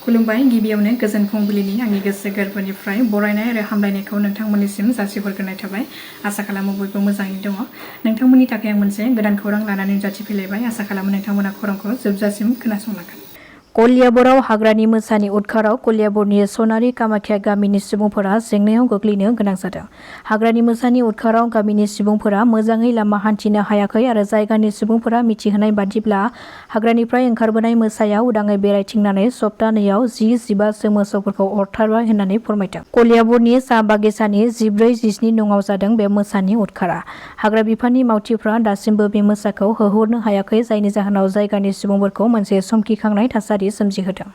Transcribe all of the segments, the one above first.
खुलुमबाय गिबियावनो गोजोन फुंबिलिनि आंनि गोसो गोरबोनिफ्राय बरायनाय आरो हामलायनायखौ नोंथांमोननिसिम जासिहरग्रोनाय थाबाय। आसा खालामो बयबो मोजाङै दङ। नोंथांमोननि थाखाय आं मोनसे गोदान खौरां लानानै नुजाथिफैलायबाय। आसा खालामो नोंथांमोना खौरांखौ जोबजासिम खोनासंलांगोन। कलियाबराव हाग्रानि मोसानि उदखाराव कलियाबरनि सनारि कामाख्या गामिनि सुबुंफोरा जेंनायाव गोग्लैनो गोनां जादों। हाग्रानि मोसानि उदखाराव गामिनि सुबुंफोरा मोजाङै लामा हान्थिनो हायाखै आरो जायगानि सुबुंफोरा मिथिहोनाय बादिब्ला हाग्रानिफ्राय ओंखारबोनाय मोसाया उदाङै बेरायथिंनानै सप्तानैयाव 10-15सो मोसौफोरखौ अरथारबाय होननानै फोरमायदों। कलियाबरनि साहा बागिसानि 14-17 नङाव जादों बे मोसानि उदखारा। हाग्रा बिफाननि मावथिफ्रा दासिमबो बे मोसाखौ होहरनो हायाखै, जायनि जाहोनाव जायगानि सुबुंफोरखौ मोनसे समखिखांनाय थासारि सोमजिहोदों।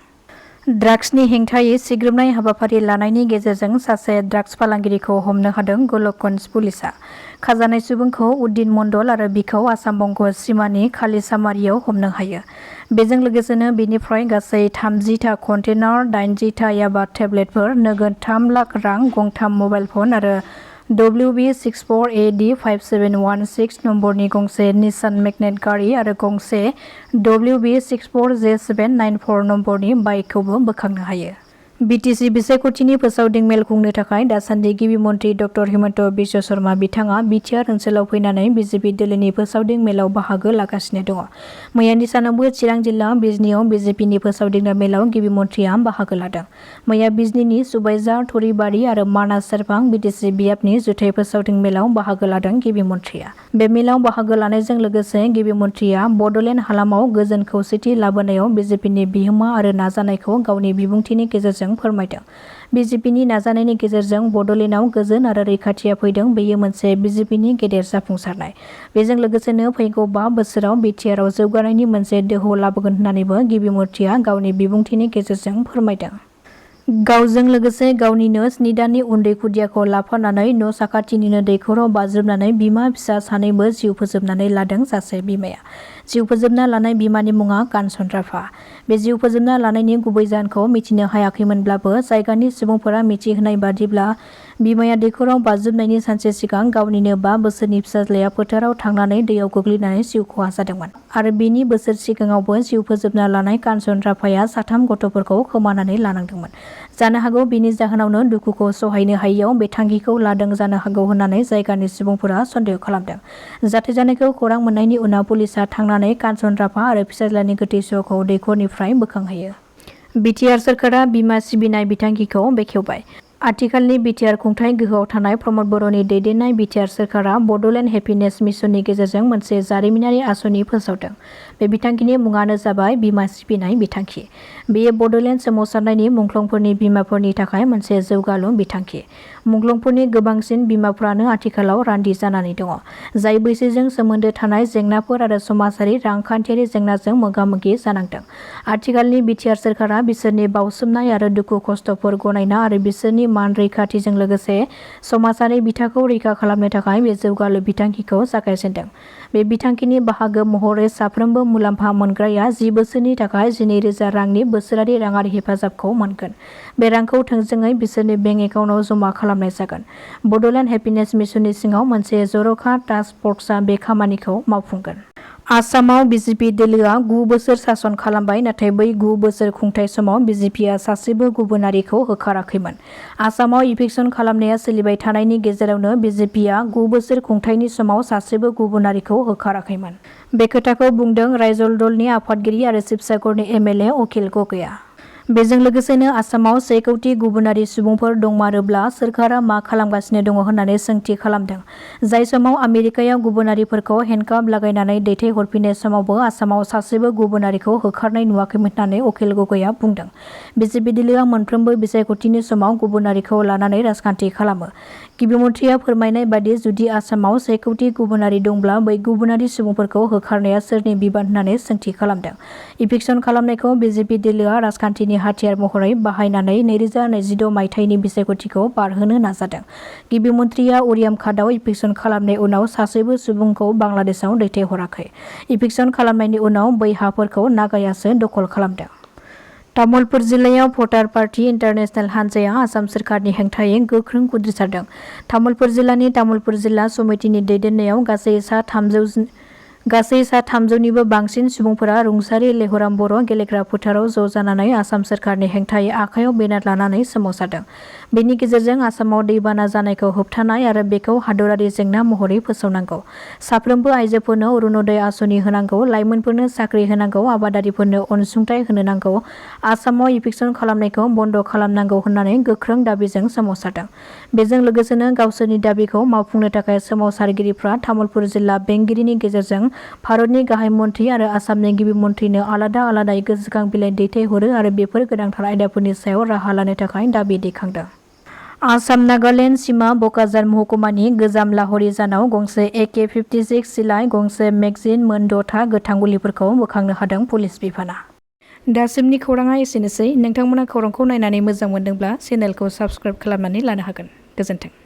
ड्राग्सनि हेंथायै सिग्रोमनाय हाबाफारि लानायनि गेजेरजों सासे ड्राग्स फालांगिरिखौ हमनो हादों गलकगन्ज पुलिसआ। खाजानाय सुबुंखौ उद्दिन मण्डल आरो बिखौ आसाम बंग सिमानि खालिसामारियाव हमनो हायो। बेजों लोगोसेनो बेनिफ्राय गासै 30टा कन्टेनार, 80टा याबा टेब्लेटफोर, नोगोद 3 लाख रां, गंथाम मबाइल फन आरो WB64AD5716 नम्बरनि गंसे निसान मेगनेट गारि आरो गंसे WB64J794 नम्बरनि बाइकखौबो बोखांनो हायो। बिटिसि बिसायख'थिनि फोसावदिं मेल खुंनो थाखाय दासान्दि गिबि मन्थ्रि डक्टर हिमन्त बिश्व शर्मा बिथाङा बिटिआर ओनसोलाव फैनानै बिजेपि दोलोनि फोसावदिं मेलाव बाहागो लागासिनो दङ। मैयानि सानावबो चिरां जिल्ला बिजनीयाव बिजेपिनि फोसावदिं मेलाव गिबि मन्थ्रिया बाहागो लादों। मैया बिजनीनि सुबाइजार, थरिबारि आरो मानास सेरफां बिटिसि बियाबनि जुथाइ फोसावदिं मेलाव बाहागो लादों गिबि मन्थ्रिया। बे मेलाव बाहागो लानायजों लोगोसे गिबि मन्थ्रिया बड'लेण्ड हालामाव गोजोन खौसेथि लाबोनायाव बिजेपिनि बिहोमा आरो नाजानायखौ गावनि बिबुंथिनि गेजेरजों फोरमायदों। बिजेपिनि नाजानायनि गेजेरजों बड'लेण्डआव गोजोन आरो रैखाथिया फैदों, बेयो मोनसे बिजेपिनि गेदेर जाफुंसारनाय। बेजों लोगोसेनो फैगौ 5 बोसोराव बिटिआरआव जौगानायनि मोनसे दोहौ लाबोगोन होननानैबो गिबि मन्थ्रिया गावनि बिबुंथिनि गेजेरजों फोरमायदों। गावजों लोगोसे गावनिनो 7 दाननि उन्दै खुदियाखौ लाफानानै न' साखाथिनिनो दैखराव बाज्रुमनानै बिमा-फिसा सानैबो जिउ फोजोबनानै लादों सासे बिमाया। जिउ फोजोबना लानाय बिमानि मुङा कानसन राभा। बे जिउ फोजोबना लानायनि गुबै जाहोनखौ मिथिनो हायाखैमोनब्लाबो जायगानि सुबुंफोरा मिथिहोनाय बादिब्ला बिमाया दैखराव बाज्रुमनायनि सानसे सिगां गावनिनो 5 बोसोरनि फिसाज्लाया फोथाराव थांनानै दैयाव गोग्लैनानै जिउ खहा जादोंमोन आरो बेनि बोसोर सिगाङावबो जिउ फोजोबना लानाय कानसन राभाया 3 गथ'फोरखौ खोमानानै लानांदोंमोन। जानो हागौ बेनि जाहोनावनो दुखुखौ सहायनो हायैयाव बे थांखिखौ लादों जानो हागौ होननानै जायगानि सुबुंफोरा सन्देह खालामदों। जाथाय जानायखौ खौरां मोननायनि उनाव पुलिसआ थांनानै कानसन राभा आरो फिसाज्लानि गोथै सह'खौ दैखरनिफ्राय बोखांहैयो। बिटिआर सोरखारा बिमा सिबिनाय बिथांखिखौ बेखेवबाय। आथिखालनि बिटिआर खुंथाय गोहोआव थानाय प्रमद बर'नि दैदेननाय बिटिआर सोरखारा बड'लेण्ड हेपिनेस मिशननि गेजेरजों मोनसे जारिमिनारि आसनि फोसावदों। बे बिथांखिनि मुङानो जाबाय बिमा सिबिनाय बिथांखि। बेयो बड'लेण्ड सोमावसारनायनि मुंख्लंफोरनि बिमाफोरनि थाखाय मोनसे जौगालु बिथांखि। मुंख्लंफोरनि गोबांसिन बिमाफोरानो आथिखालाव रान्दि जानानै दङ, जाय बैसोजों सोमोन्दो थानाय जेंनाफोर आरो समाजारि रांखान्थियारि जेंनाजों मोगा-मोगि जानांदों। आथिखालनि बिटिआर सोरखारा बिसोरनि बावसोमनाय आरो दुखु खस्थ'फोर गनायना आरो बिसोरनि मान रैखाथिजों लोगोसे समाजारि बिथाखौ रैखा खालामनो थाखाय बे जौगालु बिथांखिखौ जागायजेनदों। बे बिथांखिनि बाहागो महरै साफ्रोमबो मुलाम्फा मोनग्राया 10 बोसोरनि थाखाय 12,000 रांनि बोसोरारि राङारि हेफाजाबखौ मोनगोन। बे रांखौ थोंजोङै बिसोरनि बेंक एकाउन्टआव जमा खालामनाय जागोन। बड'लेण्ड हेपिनेस मिशननि सिङाव मोनसे जर'खा टास्क फर्सआ बे खामानिखौ मावफुंगोन। आसामाव बिजेपि दोलोआ 9 बोसोर सासन खालामबाय, नाथाय बै 9 बोसोर खुंथाय समाव बिजेपिआ सासेबो गुबुनारिखौ होखाराखैमोन। आसामाव इभिक्सन खालामनाया सोलिबाय थानायनि गेजेरावनो बिजेपिआ 9 बोसोर खुंथायनि समाव सासेबो गुबुनारिखौ होखाराखैमोन। बे खोथाखौ बुंदों रायजल दलनि आफादगिरि आरो शिबसागरनि एमएलए अखिल गगैआ। बेजों लोगोसेनो आसामाव 1 कौटि गुबुनारि सुबुंफोर दंमारोब्ला सोरखारा मा खालामगासिनो दङ होननानै सोंथि खालामदों। जाय समाव आमेरिकायाव गुबुनारिफोरखौ हेन्डकाफ लागायनानै दैथायहरफिननाय समावबो आसामाव सासेबो गुबुनारिखौ होखारनाय नुवाखैमोन होननानै अखिल गगैआ बुंदों। बिजेपि दोलोआ मोनफ्रोमबो बिसायख'थिनि समाव गुबुनारिखौ लानानै राजखान्थि खालामो। गिबि मन्थ्रिया फोरमायनाय बादि जुदि आसामाव 1 कौटि गुबुनारि दंब्ला बै गुबुनारि सुबुंफोरखौ होखारनाया सोरनि बिबान होननानै सोंथि खालामदों। इभिक्सन खालामनायखौ बिजेपि दोलोआ राजखान्थिनि हाथियार महरै बाहायनानै 2026 मायथाइनि बिसायख'थिखौ बारहोनो नाजादों। गिबि मन्थ्रिया उरियाम घाटआव इभिक्सन खालामनाय उनाव सासेबो सुबुंखौ बांलादेशआव दैथायहराखै। इभिक्सन खालामनायनि उनाव बै हाफोरखौ नागायासो दखल खालामदों। तामुलपुर जिल्लायाव भटार पार्टी इन्टारनेशनेल हानजाया आसाम सोरखारनि हेंथायै गोख्रों खुद्रिसारदों। तामुलपुर जिल्लानि तामुलपुर जिल्ला समितिनि दैदेननायाव गासै सा 300 गासै सा 300निबो बांसिन सुबुंफोरा रुंसारि लेहुराम बर' गेलेग्रा फोथाराव ज' जानानै आसाम सोरखारनि हेंथायै आखायाव बेनार लानानै सोमावसारदों। बेनि गेजेरजों आसामाव दैबाना जानायखौ होबथानाय आरो बेखौ हादरारि जेंना महरै फोसावनांगौ। साफ्रोमबो आइजोफोरनो अरुणोदय आसनि होनांगौ, लाइमोनफोरनो साख्रि होनांगौ, आबादारिफोरनो अनसुंथाइ होनो नांगौ, आसामाव इभिक्सन खालामनायखौ बन्द खालामनांगौ होननानै गोख्रों दाबिजों सोमावसारदों। बेजों लोगोसेनो गावसोरनि दाबिखौ मावफुंनो थाखाय सोमावसारगिरिफ्रा तामुलपुर जिल्ला बेंगिरिनि गेजेरजों भारतनि गाहाय मन्थ्रि आरो आसामनि गिबि मन्थ्रिनो आलादा आलादायै गोसोखां बिलाइ दैथायहरो आरो बेफोर गोनांथार आयदाफोरनि सायाव राहा लानो थाखाय दाबि दैखांदों। आसाम नागालेण्ड सिमा बकाजार महकुमानि गोजाम लाहरिजानाव गंसे AK-56 सिलाइ, गंसे मेगजिन, मोन 6था गोथां गुलिफोरखौ बोखांनो हादों पुलिस बिफाना। दासिमनि खौराङा एसेनोसै। नोंथांमोना खौरांखौ नायनानै मोजां मोनदोंब्ला चेनेलखौ साबस्क्राइब खालामनानै लानो हागोन। गोजोन्थों।